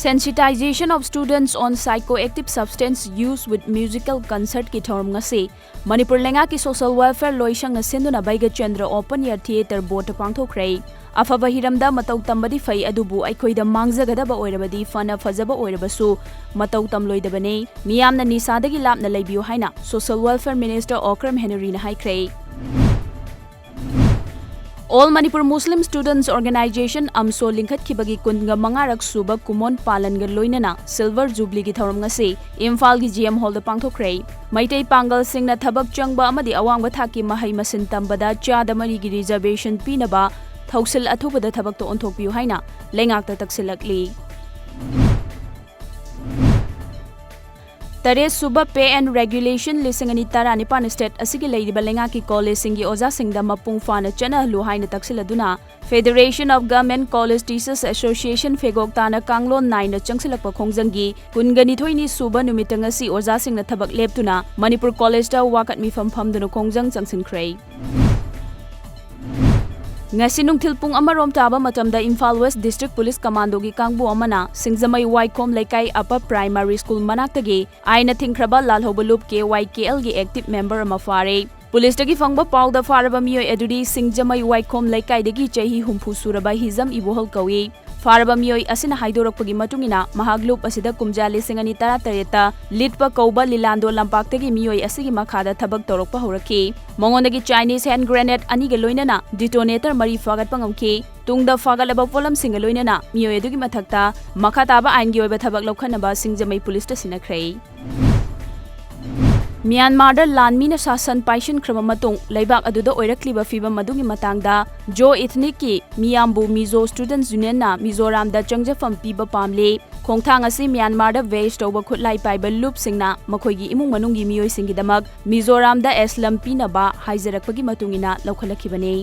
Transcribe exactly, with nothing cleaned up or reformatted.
Sensitization of students on psychoactive substance use with musical concert ꯀꯤ ꯊꯧꯔꯝ ꯉꯁꯤ ꯃꯅꯤꯄꯨꯔ ꯂꯩꯉꯥꯛꯀꯤ Social Welfare ꯂꯣꯏꯁꯪꯅ ꯁꯤꯟꯗꯨꯅ ꯕꯩꯒꯆꯟꯗ꯭ꯔ Open Air Theatre ꯕꯣꯔꯗꯇ ꯄꯥꯡꯊꯣꯛꯈ꯭ꯔꯦ꯫ ꯑꯐꯕ ꯍꯤꯔꯝꯗ ꯃꯇꯧ ꯇꯝꯕꯗꯤ ꯐꯩ, ꯑꯗꯨꯕꯨ ꯑꯩꯈꯣꯏꯗ ꯃꯥꯡꯖꯒꯗꯕ ꯑꯣꯏꯔꯕꯗꯤ ꯐꯅ ꯐꯖꯕ ꯑꯣꯏꯔꯕꯁꯨ ꯃꯇꯧ ꯇꯝꯂꯣꯏꯗꯕꯅꯤ꯫ ꯃꯤꯌꯥꯝꯅ ꯅꯤꯁꯥꯗꯒꯤ ꯂꯥꯞꯅ ꯂꯩꯕꯤꯌꯨ ꯍꯥꯏꯅ Social Welfare Minister ꯑꯣꯀ꯭ꯔꯝ ꯍꯦꯅꯔꯤꯅ ꯍꯥꯏꯈ꯭ꯔꯦ꯫ All Manipur Muslim Students Organisation, ꯑꯝꯁꯣ ꯂꯤꯡꯈꯠꯈꯤꯕꯒꯤ ꯀꯨꯟꯒ ꯃꯉꯥꯔꯛ ꯁꯨꯕ ꯀꯨꯃꯣꯟ ꯄꯥꯂꯟꯒ ꯂꯣꯏꯅꯅ Silver Jubilee ꯒꯤ ꯊꯧꯔꯝ ꯉꯁꯤ ꯏꯝꯐꯥꯜꯒꯤ G M Hall ꯗ ꯄꯥꯡꯊꯣꯛꯈ꯭ꯔꯦ꯫ ꯃꯩꯇꯩ ꯄꯥꯡꯒꯜꯁꯤꯡꯅ ꯊꯕꯛ ꯆꯪꯕ ꯑꯃꯗꯤ ꯑꯋꯥꯡꯕ ꯊꯥꯛꯀꯤ ꯃꯍꯩ ꯃꯁꯤꯡ ꯇꯝꯕꯗ ꯆꯥꯗ ꯃꯔꯤꯒꯤ reservation ꯄꯤꯅꯕ ꯊꯧꯁꯤꯜ ꯑꯊꯨꯕꯗ ꯊꯕꯛꯇ ꯑꯣꯟꯊꯣꯛꯄꯤꯌꯨ ꯍꯥꯏꯅ ꯂꯩꯉꯥꯛꯇ ꯇꯛꯁꯤꯜꯂꯛꯂꯤ꯫ ꯇꯔꯦꯠ ꯁꯨꯕ Pay and Regulation ꯂꯤꯁꯤꯡ ꯑꯅꯤ ꯇꯔꯥꯅꯤꯄꯥꯟ state ꯑꯁꯤꯒꯤ ꯂꯩꯔꯤꯕ ꯂꯩꯉꯥꯛꯀꯤ ꯀꯣꯂꯦꯖꯁꯤꯡꯒꯤ ꯑꯣꯖꯥꯁꯤꯡꯗ ꯃꯄꯨꯡ ꯐꯥꯅ ꯆꯠꯅꯍꯜꯂꯨ ꯍꯥꯏꯅ ꯇꯛꯁꯤꯜꯂꯗꯨꯅ Federation of Government College Teachers Association ꯐꯦꯒꯣꯛ ꯇꯥꯅ ꯀꯥꯡꯂꯣꯟ ꯅꯥꯏꯅ ꯆꯪꯁꯤꯜꯂꯛꯄ ꯈꯣꯡꯖꯪꯒꯤ ꯀꯨꯟꯒ ꯅꯤꯊꯣꯏꯅꯤ ꯁꯨꯕ ꯅꯨꯃꯤꯠꯇ ꯉꯁꯤ ꯑꯣꯖꯥꯁꯤꯡꯅ ꯊꯕꯛ ꯂꯦꯞꯇꯨꯅ ꯃꯅꯤꯄꯨꯔ ꯀꯣꯂꯦꯖꯇ ꯋꯥꯀꯠ ꯃꯤꯐꯝ ꯐꯝꯗꯨꯅ ꯈꯣꯡꯖꯪ ꯆꯪꯁꯤꯟꯈ꯭ꯔꯦ꯫ ꯉꯁꯤ ꯅꯨꯡꯊꯤꯜ ꯄꯨꯡ ꯑꯃꯔꯣꯝ ꯇꯥꯕ ꯃꯇꯝꯗ Imphal West District Police Commando ꯒꯤ ꯀꯥꯡꯕꯨ ꯑꯃꯅ ꯁꯤꯡꯖꯃꯩ ꯋꯥꯏꯈꯣꯝ ꯂꯩꯀꯥꯏ Upper Primary School ꯃꯅꯥꯛꯇꯒꯤ ꯑꯥꯏꯟꯅ ꯊꯤꯡꯈ꯭ꯔꯕ ꯂꯥꯜꯍꯧꯕ ꯂꯨꯞ K Y K L ꯒꯤ active member ꯑꯃ ꯐꯥꯔꯦ꯫ ꯄꯨꯂꯤꯁꯇꯒꯤ ꯐꯪꯕ ꯄꯥꯎꯗ ꯐꯥꯔꯕ ꯃꯤꯑꯣꯏ ꯑꯗꯨꯗꯤ ꯁꯤꯡꯖꯃꯩ ꯋꯥꯏꯈꯣꯝ ꯂꯩꯀꯥꯏꯗꯒꯤ ꯆꯍꯤ ꯍꯨꯝꯐꯨ ꯁꯨꯔꯕ ꯍꯤꯖꯝ ꯏꯕꯣꯍꯜ ꯀꯧꯏ꯫ ꯐꯥꯔꯕ ꯃꯤꯑꯣꯏ ꯑꯁꯤꯅ ꯍꯥꯏꯗꯣꯔꯛꯄꯒꯤ ꯃꯇꯨꯡ ꯏꯟꯅ, ꯃꯍꯥꯛ ꯂꯨꯞ ꯑꯁꯤꯗ ꯀꯨꯝꯖꯥ ꯂꯤꯁꯤꯡ ꯑꯅꯤ ꯇꯔꯥꯇꯔꯦꯠꯇ ꯂꯤꯠꯄ ꯀꯧꯕ ꯂꯤꯂꯥꯟꯗꯣ ꯂꯝꯄꯥꯛꯇꯒꯤ ꯃꯤꯑꯣꯏ ꯑꯁꯤꯒꯤ ꯃꯈꯥꯗ ꯊꯕꯛ ꯇꯧꯔꯛꯄ ꯍꯧꯔꯛꯈꯤ꯫ ꯃꯉꯣꯟꯗꯒꯤ Chinese hand grenade ꯑꯅꯤꯒ ꯂꯣꯏꯅꯅ detonator ꯃꯔꯤ ꯐꯥꯒꯠꯄ ꯉꯝꯈꯤ꯫ ꯇꯨꯡꯗ ꯐꯥꯒꯠꯂꯕ ꯄꯣꯠꯂꯝꯁꯤꯡꯒ ꯂꯣꯏꯅꯅ ꯃꯤꯑꯣꯏ ꯑꯗꯨꯒꯤ ꯃꯊꯛꯇ ꯃꯈꯥ ꯇꯥꯕ ꯑꯥꯏꯟꯒꯤ ꯑꯣꯏꯕ ꯊꯕꯛ ꯂꯧꯈꯠꯅꯕ ꯁꯤꯡꯖꯃꯩ ꯄꯨꯂꯤꯁꯇ ꯁꯤꯟꯅꯈ꯭ꯔꯦ꯫ ꯃ꯭ꯌꯥꯟꯃꯥꯔꯗ ꯂꯥꯟꯃꯤꯅ ꯁꯥꯁꯟ ꯄꯥꯏꯁꯤꯟꯈ꯭ꯔꯕ ꯃꯇꯨꯡ ꯂꯩꯕꯥꯛ ꯑꯗꯨꯗ ꯑꯣꯏꯔꯛꯂꯤꯕ ꯐꯤꯚꯝ ꯑꯗꯨꯒꯤ ꯃꯇꯥꯡꯗ ꯖꯣ ꯏꯊꯅꯤꯛꯀꯤ ꯃꯤꯌꯥꯝꯕꯨ ꯃꯤꯖꯣ Students Unionꯅ ꯃꯤꯖꯣꯔꯥꯝꯗ ꯆꯪꯖꯐꯝ ꯄꯤꯕ ꯄꯥꯝꯂꯦ꯫ ꯈꯣꯡꯊꯥꯡ ꯑꯁꯤ ꯃ꯭ꯌꯥꯟꯃꯥꯔꯗ ꯕꯦꯁ ꯇꯧꯕ ꯈꯨꯠꯂꯥꯏ ꯄꯥꯏꯕ ꯂꯨꯞꯁꯤꯡꯅ ꯃꯈꯣꯏꯒꯤ ꯏꯃꯨꯡ ꯃꯅꯨꯡꯒꯤ ꯃꯤꯑꯣꯏꯁꯤꯡꯒꯤꯗꯃꯛ ꯃꯤꯖꯣꯔꯥꯝꯗ asylum ꯄꯤꯅꯕ ꯍꯥꯏꯖꯔꯛꯄꯒꯤ ꯃꯇꯨꯡ ꯏꯟꯅ ꯂꯧꯈꯠꯂꯛꯈꯤꯕꯅꯤ꯫